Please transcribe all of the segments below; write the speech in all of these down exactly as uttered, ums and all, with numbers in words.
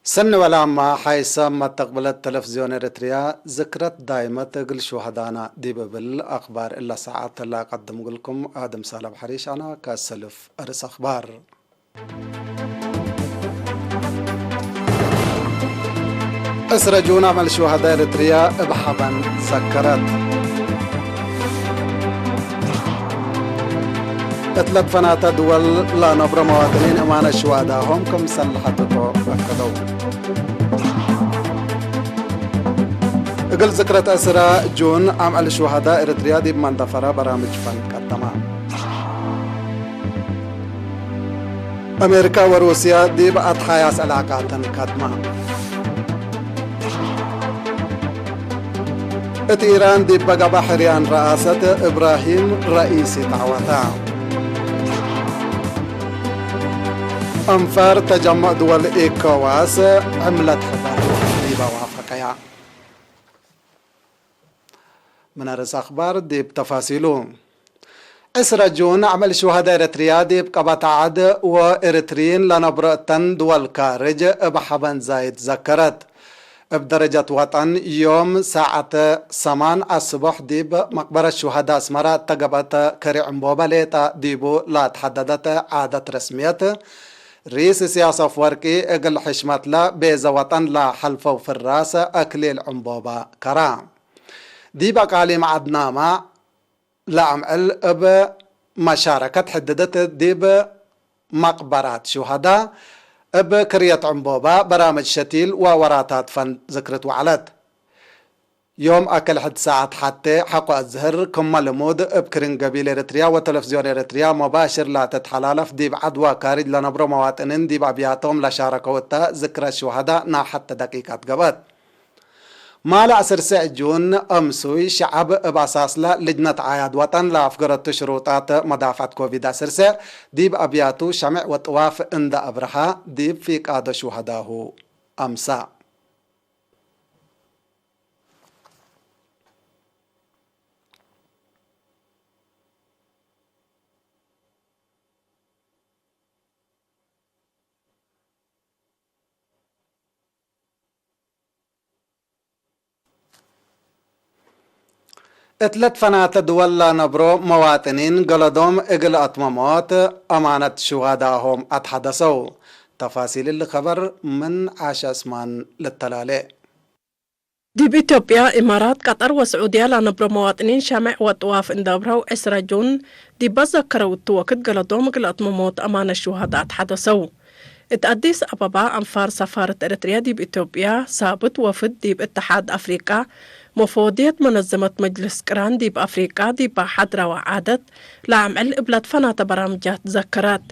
ሰኒ ወላማ ሓይሰ መተቅብለት ተለፍዝዮን ኤረትርያ ዝክረት ዳይመት እግል ሹሀዳና ዲብ እብል አክባር እለ ሰዓት ለአቀድም እግልኩም አድም ሳለብ ሐሪሽ አና ከሰልፍ። አርእስ አክባር። ዕስረ ጁን አመል ሹሀዳ ኤረትርያ እብ ሐበን ዘከረት። እት ለትፈናተ ድወል ለነብሮ መዋጥኒን እማነት ሹሀዳሆም ክምሰል ለሐትቶ አከደው። እግል ዝክረት ዕስረ ጁን አምዕል ሹሀዳ ኤረትርያ ዲብ መንደፈረ በራምጅ ፈን ቀደመ። አሜሪካ ወሩስያ ዲብ አትሓያስ ዕላቃተን ከድማ። እት ኢራን ዲብ በገበ ሕርያን ረአሰት እብራሂም ረኢሲ ተዐወተ። አንፋር ተጀመዕ ድወል ኢኮዋስ ዕምለት ሕበር ዲበ ዋፈቀያ። ምን አርእስ አክባር ዲብ ተፋሲሉ። ዕስረ ጁን አምዕል ሹሀዳ ኤረትርያ ዲብ ቀበት ዐድ ወኤረትርዪን ለነብሮ እተን ድወል ካርጅ እብ ሐበን ዛይድ ዘከረት። እብ ደረጀት ወጠን ዮም ሳዐት ሰማን አስቦሕ ዲብ መቅበረት ሹሀዳ አስመረ እተ ገብአት ከሪ ዕንቦበ ሌጠ ዲቡ ለአትሐደደት ዓደት ረስምየት፣ ርኢስ እስያስ አፍወርቂ እግል ሕሽመትለ ቤዘ ወጠን ለሐልፈው ፍራስ አክሊል ዕንቦበ ከራ። ዲብ አቃሊም ዐድናመ ለአምዕል እብ መሻረከት ሕድደት ዲብ መቅበራት ሹሀዳ እብ ክርየት ዕንቦበ በራምጅ ሸቲል ወወራታት ፈን ዝክርት ወዐለት። ዮም አክል ሕድ ሰዓት ሐቴ ሐቆ አዝህር፣ ክመ ልሙድ እብ ክርን ገቢል ኤረትርያ ወተለፍዝዮን ኤረትርያ መባሽር ለትትሐላለፍ፣ ዲብ ዐድ ወካርጅ ለነብሮ መዋጥኒን ዲብ አብያቶም ለሻረከው እተ ዝክረት ሹሀዳ ናይ ሐቴ ደቂቃት ገብአት። ማለ አስር ሰዕ ጁን፣ አምሱይ፣ ሸዐብ እብ አሳስለ ልጅነት አዕያድ ወጠን ለአፍገረቱ ሽሩጣት መዳፍዐት ኮቪድ አስር ሰዕ ዲብ አብያቱ ሸምዕ ወጥዋፍ እንደ አብረሃ፣ ዲብ ፊቃዶ ሹሀዳሁ አምሳ። እት ለትፈናተ ድወል ለነብሮ መዋጥኒን ገለዶም እግል አትመሞት አማነት ሹሃዳሆም አትሐደሰው። ተፋሲል እሊ ከበር ምን ዓሸ ዕስማን ልተላሌ። ዲብ ኢትዮጵያ፣ ኢማራት፣ ቀጠር ወስዑድያ ለነብሮ መዋጥኒን ሸምዕ ወጥዋፍ እንደ አብረው፣ ዕስረ ጁን ዲብ አዘከረው እቱ ወክድ ገለዶም እግል አትመሞት አማነት ሹሃዳ አትሐደሰው። እት አዲስ አበባ አንፋር ሰፋረት ኤረትርያ ዲብ ኢትዮጵያ፣ ሳብት ወፍድ ዲብ እተሓድ አፍሪቃ፣ መፎድየት መነዘመት መጅልስ ቅራን ዲብ አፍሪቃ ዲበ ሐድረወ ዓደት ለአምዕል እብ ለትፈናተ በራምጃት ዘከረት።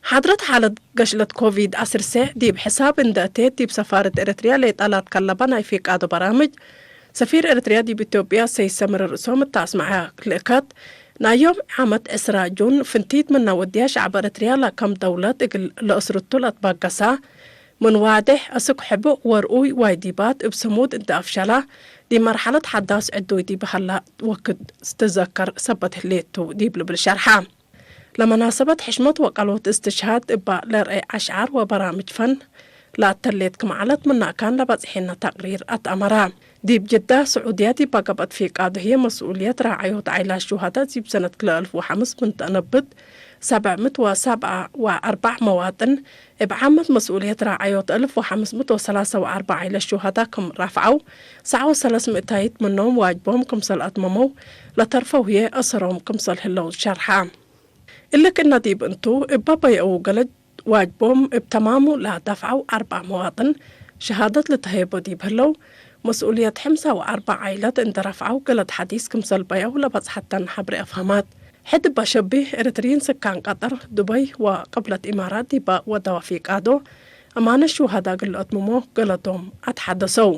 ሓድረት ሓለት ገሽለት ኮቪድ አስር ሰዕ ዲብ ሕሳብ እንደ አቴት፣ ዲብ ሰፋረት ኤረትርያ ሌጣ ላትከለበ ናይ ፊቃዶ በራምጅ፣ ሰፊር ኤረትርያ ዲብ ኢትዮጵያ ሰይድ ሰምረ ርእሶም እተ አስመዐ ልእከት፣ ናይ ዮም ዓመት ዕስራ ጁን ፍንቲት ምነ ወድያ ሸዕብ ኤረትርያ ለከም ደውለት እግል ለአስርቱ ለአትበገሰ፣ ምን ዋዴሕ አስክ ሕቡእ ወርኡይ ዋይዲባት እብ ስሙድ እንዴ አፍሸለ፣ ዲብ መርሐለት ሐዳስ ዕዱይ ዲብ ሀላ ወክድ ትዘከር ሰበት ህሌት ቱ ዲብ ልብል ሸርሐ። ለመናሰበት ሕሽመት ወቀሎት እስትሽሃድ እበ ለርአይ አሽዓር ወበራምጅ ፈን ለአተሌት ክም ዐለት ምነ አካን ለበጽሐነ ተቅሪር አትአመረ። ዲብ ጅዳ፣ ስዑድያ ዲበ ገብአት ፊቃዶ ህዬ መስኡልየት ራዐዮት ዓይላት ሹሃዳ ዲብ ሰነት ክልኤ አልፍ ወሐምስ ምን ተአነብት ሰብዕ ምእት ወሰብዓ ወአርበዕ መዋጥን፣ እብ ዓመት መስኡልየት ራዐዮት አልፍ ወሐምስ ምእት ወሰላሰ ወአርበዕ ዓይላት ሹሃዳ ክም ረፍዐው፣ ሰዕ ወሰለስ ምእታይት ምኖም ዋጅቦም ክምሰል አትመመው፣ ለተርፈው ህዬ አሰሮም ክምሰል ህለው ሸርሐ። እሊ ክእነ ዲብ እንቱ፣ እበ በይአው ገለድ ዋጅቦም እብ ተማሙ ለደፍዐው አርበዕ መዋጥን ሸሃደት ልትሀየቦ ዲብ ህለው፣ መስኡልየት ሕምሳ ወአርበዕ ዓይለት እንዴ ረፍዐው፣ ገለድ ሐዲስ ክምሰል በይአው ለበጽሐተን ሐብሬ አፍሀማት። ሕድ እበ ሸቢህ፣ ኤረትርዪን ስካን ቀጠር፣ ዱበይ ወቅብለት ኢማራት ዲበ ወደወ ፊቃዶ፣ አማነት ሹሃዳ እግል ለአትምሞ ገለዶም አትሐደሰው።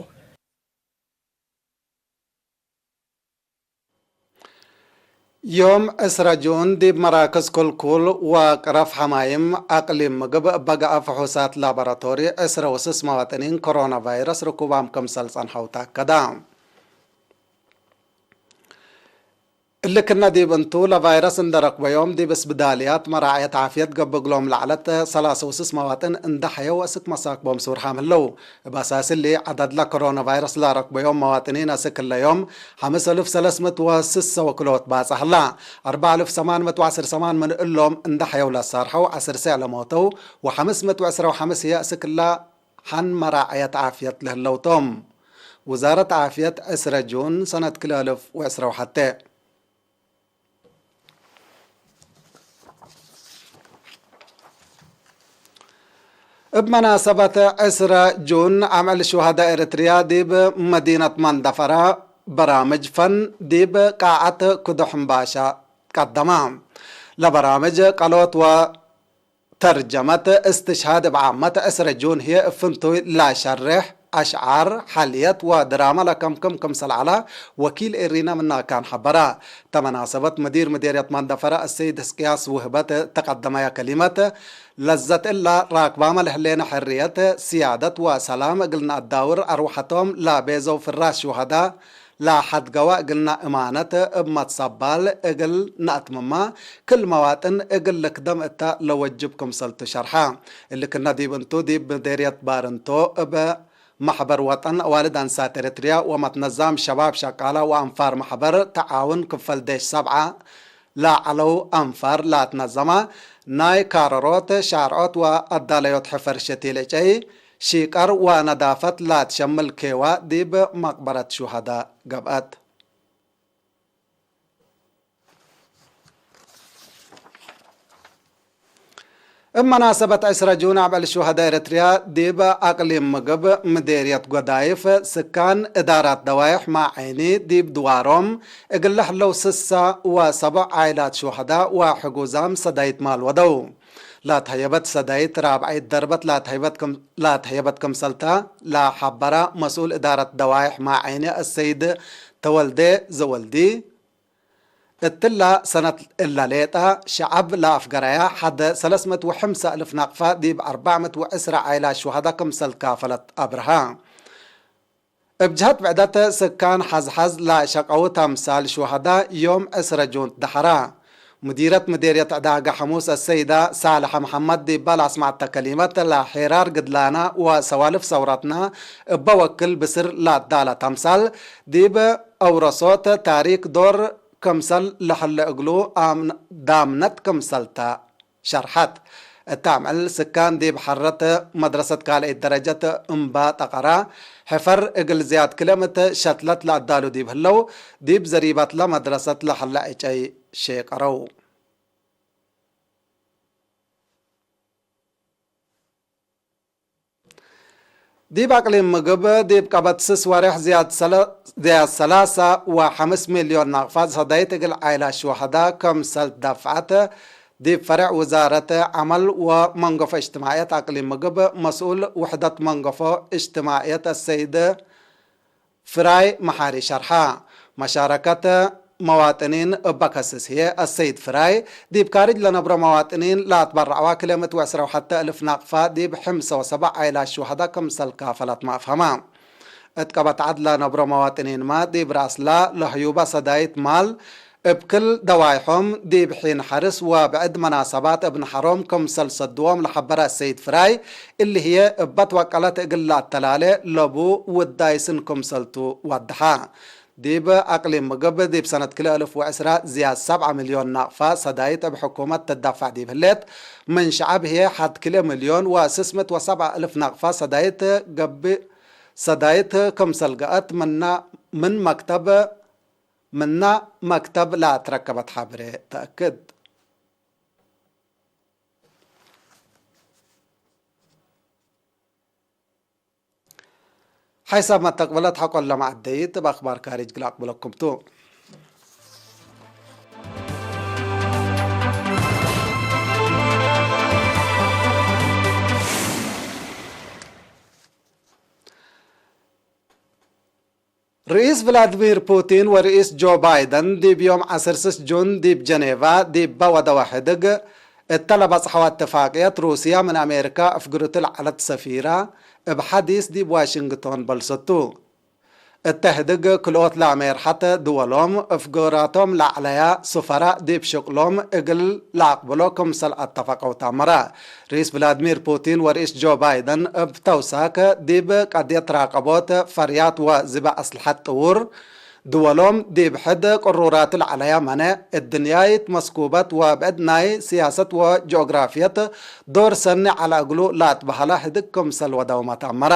ዮም ዕስረ ጁን ዲብ መራክዝ ክልኩል ወቅረፍ ሐማይም አቅሊም ምግብ በገአ ፍሑሳት ላቦራቶሪ ዕስረ ወስስ መዋጥኒን ኮሮና ቫይረስ ርኩባም ክምሰል ጸንሐው ተአከደ። እሊ ክነ ዲብ እንቱ፣ ለቫይረስ እንዴ ረክበዮም ዲብ እስብዳልያት መራዕየት ዓፍየት ገብእ እግሎም ለዐለት ሰላሳ ወስስ መዋጥን እንዴ ሐየው አስክ መሳክቦም ሱር ሐም ህለው። እብ አሳስ እሊ፣ ዐደድ ለኮሮና ቫይረስ ለረክበዮም መዋጥኒን አስክ እለ ዮም ሐምስ አልፍ ሰለስ ምእት ወስሰ ወክልኦት ባጽሕ ህላ። አርበዕ አልፍ ሰማን ምእት ወዐስር ሰማን ምን እሎም እንዴ ሐየው ለሳርሐው ዐስር ሰዕ ለሞተው ወሐምስ ምእት ወዕስራ ወሐምስ ህዬ አስክ እለ ሐን መራዕየት ዓፍየት ለህለው ቶም። ውዛረት ዓፍየት ዕስረ ጁን ሰነት ክልኤ አልፍ ወዕስራ ወሐቴ። እብ መናሰበት ዕስረ ጁን፣ አምዕል ሹሀዳ ኤረትርያ ዲብ መዲነት መንደፈራ በራምጅ ፈን ዲብ ቃዐት ክዱ ሕምባሻ ቀደመ። ለበራምጅ ቀሎት ወ ተርጀመት እስትሽሃድ እብ ዓመት ዕስረ ጁን ህዬ እብ ፍንቱይ ለሸሬሕ አሽዓር፣ ሐልየት ወድራመ ለከምክም ክምሰል ዐለ ወኪል ኤሪና ምን አካን ሐበረ። ተመናሰበት ምዲር ምዴርየት መንደፈረ አሰይድ ሕዝቅያስ ውህበት ተቀደመየ ከሊመት፣ ለዘት እለ ራክባመ ለህሌነ ሕርየት፣ ስያደት ወሰላም እግል ነአዳውር አርወሐቶም ለቤዘው ፍራሽ ሹሀዳ ለሐድገወ እግልነ እማነት እብ መትሰባል እግል ነአትምመ፣ ክል መዋጥን እግል ልክደም እተ ለወጅብ ክምሰልቱ ሸርሐ። እሊ ክነ ዲብ እንቱ፣ ዲብ ምዴርየት ባርንቶ እብ መሕበር ወጠን አዋልድ አንሳት ኤረትርያ ወመትነዛም ሸባብ ሸቃላ ወአንፋር መሕበር ተዓውን ክፈል ዴሽ ሰብዓ ለዐለው አንፋር ለአትነዘመ ናይ ካረሮት፣ ሻርዖት ወአዳለዮት ሕፈር ሸቴል ዕጨይ፣ ሺቀር ወነዳፈት ላትሸምል ኬዋ ዲብ መቅበረት ሹሀዳ ገብአት። እብ መናሰበት ዕስረ ጁን አምዕል ሹሀዳ ኤረትርያ ዲብ አቅሊም ምግብ ምዴርየት ጎዳይፍ ስካን እዳራት ደዋይሕ ማዐይኒ ዲብ ድዋሮም እግል ለህለው ስሳ ወሰቦዕ ዓይላት ሹሀዳ ወሕጉዛም ሰዳይት ማል ወደው። ላትሀየበት ሰዳይት ራብዐይት ደርበት ላትሀይበት ክም-፣ ላትሀየበት ክምሰልታ ለሐበረ መስኡል እዳረት ደዋይሕ ማዐይኒ አሰይድ ተወልዴ ዘወልዲ፣ እትላ ሰነት እለ ሌጠ ሸዐብ ለአፍገረያ ሐደ ሰለስ ምእት ወሐምሳ አልፍ ናቅፋ ዲብ አርበዕ ምእት ወዕስራ ዓይላት ሹሀዳ ክምሰል ካፈለት አብርሀ። እብ ጀሀት ብዕደት፣ ስካን ሐዝሐዝ ለሸቀው ተምሳል ሹሀዳ ዮም ዕስረ ጁን ደሐራ። ሙዲረት ምዴርየት ዕዳገ ሐሙስ አሰይዳ ሳልሐ መሐመድ ዲባ ለአስመዐተ ከሊመት፣ ለሔራር ግድላና ወሰዋልፍ ሰውረትና እበ ወክል ብስር ለአዳለ ተምሳል፣ ዲብ አውረሶት ታሪክ ዶር ክምሰል ለሀለ እግሉ አምን-፣ ዳምነት ክምሰልተ ሸርሐት። እት አምዕል ስካን ዲብ ሐረት መድረሰት ካልአይት ደረጀት እምባ ጠቀራ ሕፈር እግል ዝያድ ክለ ምእት ሸትለት ለአዳሉ ዲብ ህለው፣ ዲብ ዘሪባትለ መድረሰት ለሀለ ዕጨይ ሼቀረው። ዲብ አቅሊም ምግብ፣ ዲብ ቀበት ስስ ወሬሕ ዝያድ ሰለ-፣ ዝያድ ሰላሳ ወሐምስ ሚልዮን ናቅፋት ሰዳይት እግል ዓይላት ሹሀዳ ክምሰል ትደፍዐት፣ ዲብ ፈሬዕ ውዛረት ዐመል ወመንገፎ እጅትማዕየት አቅሊም ምግብ መስኡል ውሕደት መንገፎ እጅትማዕየት አሰይድ ፍራይ መሓሪ ሸርሐ። መሻረከት መዋጥኒን እበ ከስስ ህዬ፣ አሰይድ ፍራይ ዲብ ካርጅ ለነብሮ መዋጥኒን ለአትበረዐዋ ክልኤ ምእት ወዕስራ ወሐተ እልፍ ናቅፋ ዲብ ሕምሰ ወሰብዕ ዓይላት ሹሀዳ ክምሰል ካፈለትመ አፍሀመ። እት ቀበት ዐድ ለነብሮ መዋጥኒንመ ዲብ ረአስላ ለህዩበ ሰዳይት ማል እብ ክል ደዋይሖም ዲብ ሒን ሐርስ ወብዕድ መናሰባት እብ ነሐሮም ክምሰል ሰድዎም ለሐበረ አሰይድ ፍራይ፣ እሊ ህዬ እበ ትወቀለት እግል ለአተላሌ ለቡ ውዳይ ስን ክምሰልቱ ወደሐ። ዲብ አቅሊም ምግብ፣ ዲብ ሰነት ክልኤ እልፍ ወዕስራ ዝያድ ሰብዐ ሚልዮን ናቅፋ ሰዳይት እብ ሕኩመት ትደፈዕ ዲብ ህሌት፣ ምን ሸዐብ ህዬ ሐድ ክልኤ ሚልዮን ወስስ ምእት ወሰብዐ እልፍ ናቅፋ ሰዳይት ገብእ፣ ሰዳይት ክምሰል ገአት ምና፣ ምን መክተብ፣ ምና መክተብ ለአትረከበት ሐብሬ ተአክድ። ሐይሳብ መተቅብለት ሐቆለ መዐደይት እብ አክባር ካርጅ እግል አቅብለኩም ቱ። ርኢስ ቭላድሚር ፑቲን ወርኢስ ጆ ባይደን ዲብ ዮም ዐስር ስስ ጁን ዲብ ጀኔቫ ዲበ ወደወ ሕድግ እተ ለበጽሐወ እትፋቅየት፣ ሩስያ ምን አሜሪካ አፍግሩቱ ለዐለት ሰፊራ እብ ሐዲስ ዲብ ዋሽንግቶን በልሰቱ። እተ ህድግ ክልኦት ለአሜርሐት ድወሎም እፍገራቶም ለዐለያ ሱፈራእ ዲብ ሽቅሎም እግል ለአቅብሎ ክምሰል አተፈቀው ተአመረ። ርኢስ ቭላድሚር ፑቲን ወርኢስ ጆ ባይደን እብ ተውሳክ ዲብ ቀድየት ራቀቦት ፈርያት ወዝበ አስልሐት ጥውር ድወሎም ዲብ ሕድ ቅሩራቱ ለዐለያ መነ፣ እድንያይት መስኩበት ወብዕድ ናይ ስያሰት ወጂኦግራፍየት ዶር ሰኒ ዐለ እግሉ ለአትበሀለ ህድግ ክምሰል ወደውመ ተአመረ።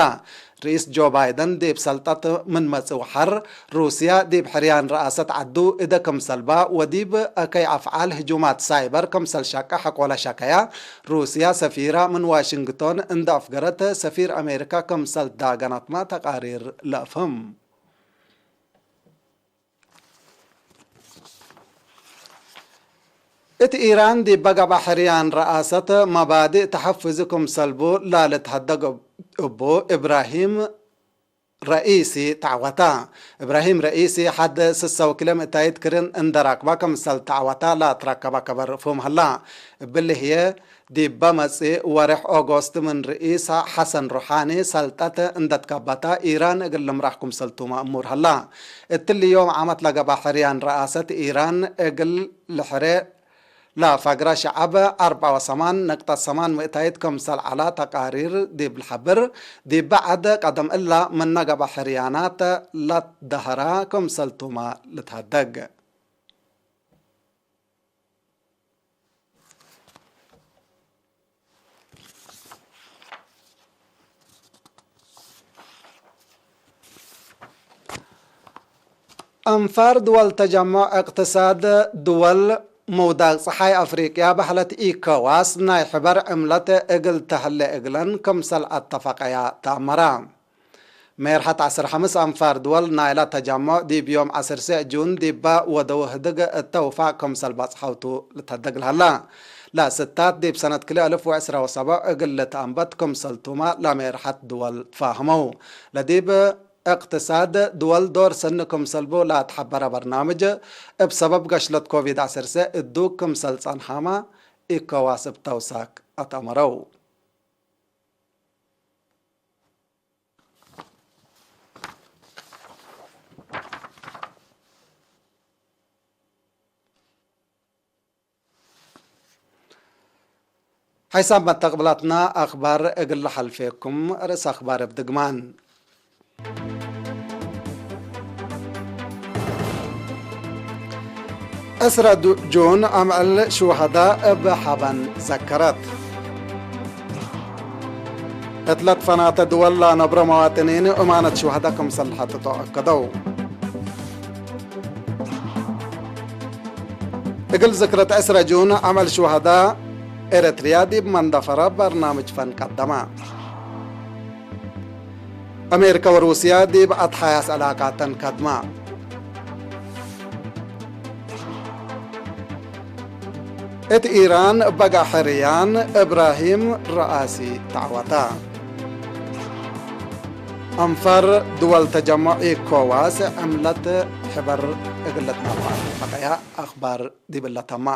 ርኢስ ጆ ባይደን ዲብ ሰልጠት ምን መጽእ ወሐር፣ ሩስያ ዲብ ሕርያን ረአሰት ዐዱ እደ ክምሰልባ ወዲብ አከይ አፍዓል ህጁማት ሳይበር ክምሰል ሸቀ ሐቆለ ሸከያ፣ ሩስያ ሰፊራ ምን ዋሽንግቶን እንደ አፍገረት፣ ሰፊር አሜሪካ ክምሰል ዳገናትመ ተቃሪር ለአፍህም። እት ኢራን ዲበ ገብአ ሕርያን ረአሰት መባድእ ተሐፍዝ ክምሰልቡ ላልትሀደግ እቡ እብራሂም ረኢሲ ተዐወተ። እብራሂም ረኢሲ ሐድ ስሰው ኪሎ ምእታይት ክርን እንደ ራክበ ክምሰል ተዐወተ ለአትረከበ ከበር ፍሁም ሀላ። እብሊ ህዬ፣ ዲበ መጽእ ወሬሕ ኦጎስት ምን ርኢስ ሐሰን ሩሓኒ ሰልጠት እንደ ትከበተ፣ ኢራን እግል ልምራሕ ክምሰልቱ መእሙር ሀላ። እትሊ ዮም ዓመት ለገብአ ሕርያን ረአሰት ኢራን እግል ልሕሬ ለፈግረ ሸዐብ አርበዕ ወሰማን ነቅጠት ሰማን ምእታይት ክምሰል ዐለ ተቃሪር ዲብ ልሐብር፣ ዲበ ዐድ ቀደም እለ ምነ ገብአ ሕርያናት ለትደሀረ ክምሰልቱመ ልትሀደግ። አንፋር ድወል ተጀሞዕ እቅትሳድ ድወል ምውዳቅ ጸሓይ አፍሪቅያ በህለት ኢኮዋስ ናይ ሕበር ዕምለት እግል ተህሌ እግለን ክምሰል አተፈቀያ ተአመረ። ሜርሐት ዐስር ሐምስ አንፋር ድወል ናይላ ተጀሞዕ ዲብ ዮም ዐስር ሴዕ ጁን ዲበ ወደው ህድግ እተ ውፋቅ ክምሰል ባጽሐውቱ ልተደግ ለሀላ። ለስታት ዲብ ሰነት ክልኤ አልፍ ወዕስራ ወሰብዕ እግል ልትአንበት ክምሰልቱመ ለሜርሐት ድወል ትፋህመው። ለዲብ እቅትሳድ ድወል ዶር ሰኒ ክምሰልቡ ለአትሐበረ በርናምጅ፣ እብ ሰበብ ገሽለት ኮቪድ ዐስር ሴዕ እዱግ ክምሰል ጸንሐመ ኢኮዋስ እብ ተውሳክ አትአመረው። ሐይሳብ መተቅብላትና አክባር እግል ለሐልፌኩም፣ ርእስ አክባር እብ ድግማን። ዕስረ ጁን አምዕል ሹሀዳ እብ ሐበን ዘከረት። እት ለትፈናተ ድወል ለነብሮ መዋጥኒን እማነት ሹሀዳ ክምሰል ለሐትቶ አከደው። እግል ዝክረት ዕስረ ጁን አምዕል ሹሀዳ ኤረትርያ ዲብ መንደፈረ በርናምጅ ፈን ቀደመ። አሜሪከ ወሩስያ ዲብ አትሓያስ ዕላቃተን ከድማ። እት ኢራን በገ ሕርያን እብራሂም ረአሲ ተዐወተ። አንፋር ድወል ተጀሞዕ ኢኮዋስ ዕምለት ሕበር እግል ልትነፈዕ ፈቀያ። አክባር ዲብለ ተማ።